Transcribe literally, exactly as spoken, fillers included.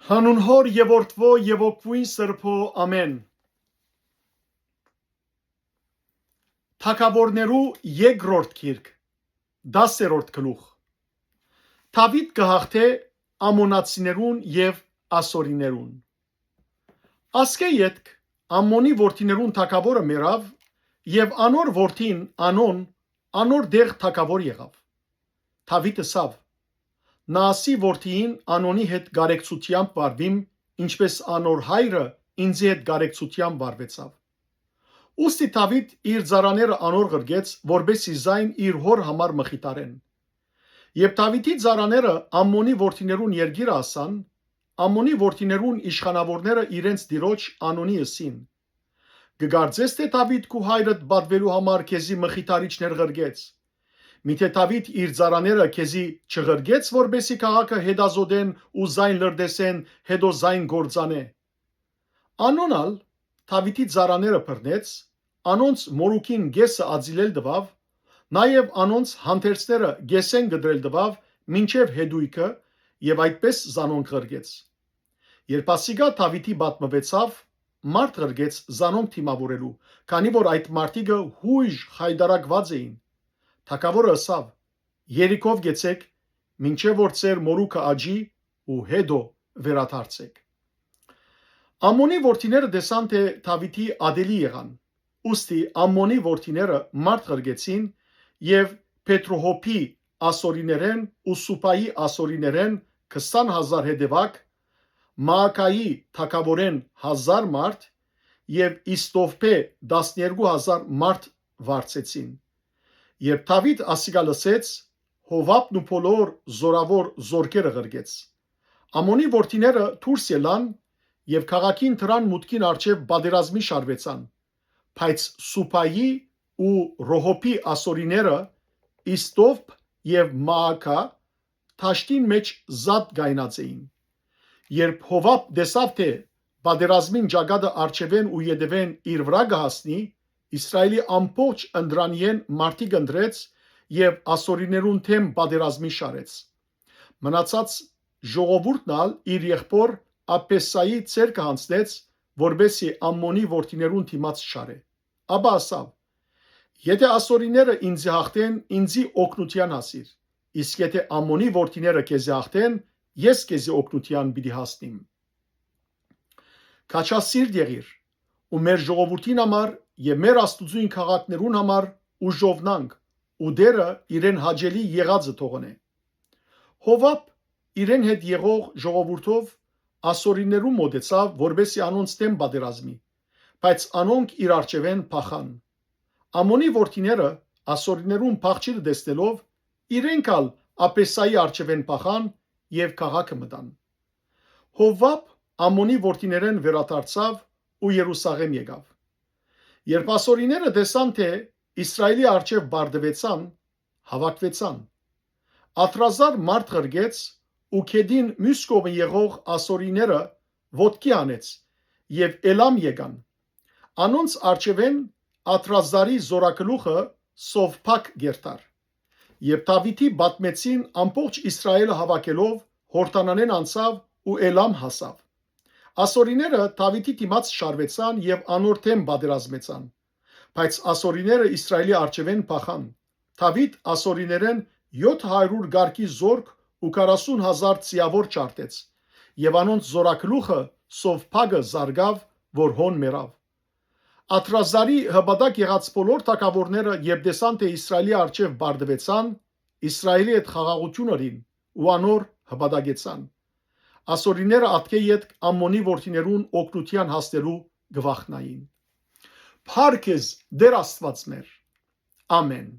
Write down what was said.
Անուն Հօր եւ Որդւոյ եւ Հոգւոյն Սրբոյ, ամէն։ Թագաւորներու երկրորդ գիրք, տասերորդ գլուխ։ Դաւիթ կը յաղթէ ամոնացիներուն եւ ասորիներուն։ Ասկէ ետք Ամմոնի որդիներուն թագաւորը մեռաւ եւ անոր որդին Անոն անոր տեղ թագաւոր եղաւ։ Դաւիթ ըսաւ. «Նաասի որդիին Անոնի հետ կարեկցութեամբ վարուիմ, ինչպէս անոր հայրը ինծի հետ կարեկցութեամբ վարուեցաւ»։ Ուստի Դաւիթ իր ծառաները անոր ղրկեց, որպէս զի զայն իր հօր համար մխիթարեն։ Երբ Դաւիթի ծառաները Ամմոնի որդիներուն երկիրը հասան, Ամմոնի որդիներուն իշխանաւորները իրենց տիրոջ Անոնի ըսին. «Կը կարծես թէ Դաւիթ քու հայրդ պատուելու համար քեզի մխիթարիչներ ղրկեց։ Միթէ Դաւիթ իր ծառաները քեզի չղրկեց, որպէս զի քաղաքը հետազօտեն ու զայն լրտեսեն, հետո զայն կործանէ»։ Անոն ալ Դաւիթի ծառաները բռնեց, անոնց մորուքին կէսը ածիլել տուաւ, նաեւ անոնց հանդերձները կէսէն կտրել տուաւ մինչեւ հետոյքը եւ այդպէս զանոնք ղրկեց։ Երբ ասիկա Դաւիթի պատմուեցաւ, մարդ ղրկեց զանոնք դիմաւորելու, քանի որ այդ մարդիկը յոյժ խայտառակուած էին։ Թագաւորը ըսաւ. «Երիքով գեցէք, մինչեւ որ ձեր մորուքը աճի ու հետո վերադարձէք»։ Ամմոնի որդիները տեսան թէ Դաւիթի ատելի եղան, ուստի Ամմոնի որդիները մարդ ղրկեցին եւ Փեթրոհոփի ասորիներէն ու Սուփայի ասորիներէն քսան հազար հետեւակ, Մաակայի թագաւորէն հազար մարդ եւ Իսթովփէ տասներկու հազար մարդ վարձեցին։ Երբ Դաւիթ ասիկա լսեց, Յովաբն ու բոլոր զորաւոր զորքերը ղրկեց։ Ամմոնի որդիները դուրս ելան եւ քաղաքին դրան մուտքին առջեւ պատերազմի շարուեցան, բայց Սուփայի ու Ռոհոփի ասորիները Իսթովփ եւ Մաակա դաշտին մէջ զատ կայնած էին։ Երբ Յովաբ տեսաւ թէ պատերազմին ճակատը առջեւէն ու ետեւէն իր վրայ կը հասնի, Իսրայէլի ամբողջ ընտրանիէն մարդիկ ընտրեց եւ ասորիներուն դէմ պատերազմի շարեց։ Մնացած ժողովուրդն ալ իր եղբօր Աբեսայի ձեռքը յանձնեց, որպէս զի Ամմոնի որդիներուն դիմաց շարէ։ Ապա ըսաւ. «Եթէ ասորիները ինծի յաղթեն, ինծի օգնութեան հասիր, իսկ եթէ Ամմոնի որդիները քեզի յաղթեն, ես քեզի օգնութեան պիտի հասնիմ»։ Քաջասիրտ եղիր ու մեր ժողովուրդին համար եւ մեր Աստուծոյն քաղաքներուն համար ուժովնանք ու Տէրը իրեն հաճելի եղածը թողնէ։ Յովաբ իրեն հետ եղող ժողովուրդով ասորիներուն մօտեցաւ, որպէս զի անոնց դէմ պատերազմի, բայց անոնք իր առջեւէն փախան։ Ամմոնի որդիները ասորիներուն փախչիլը տեսնելով, իրենք ալ Աբեսայի առջեւէն փախան եւ քաղաքը մտան։ Յովաբ Ամմոնի որդիներէն վերադարձաւ ու Երուսաղէմ եկաւ։ Երբ ասորիները տեսան թէ Իսրայէլի առջեւ պարտուեցան, հաւաքուեցան։ Ադրազար մարդ ղրկեց ու գետին միւս կողմը եղող ասորիները ոտքի հանեց եւ Էլամ եկան։ Անոնց առջեւէն Ադրազարի զորագլուխը Սովփակ կ'երթար։ Երբ Դաւիթի պատմեցին, ամբողջ Իսրայէլը հաւաքելով Յորդանանէն անցաւ ու Էլամ հասաւ։ Ասորիները Դաւիթի դիմաց շարուեցան եւ անոր դէմ պատերազմեցան։ Բայց ասորիները Իսրայէլի առջեւէն փախան։ Դաւիթ ասորիներէն եօթ հարիւր կարգի զորք ու քառասուն հազար ծիաւոր ջարդեց եւ անոնց զորագլուխը Սովփակը զարկաւ, որ հոն մեռաւ։ Ադրազարի հպատակ եղած բոլոր թագաւորները, երբ տեսան թէ Իսրայէլի առջեւ պարտուեցան, Իսրայէլի հետ խաղաղութիւն ըրին ու անոր հպատակեցան։ Ասորիները ատկէ ետք Ամմոնի որդիներուն օգնութեան հասնելու կը վախնային։ Փառք քեզ, Տէր Աստուած մեր։ Ամէն։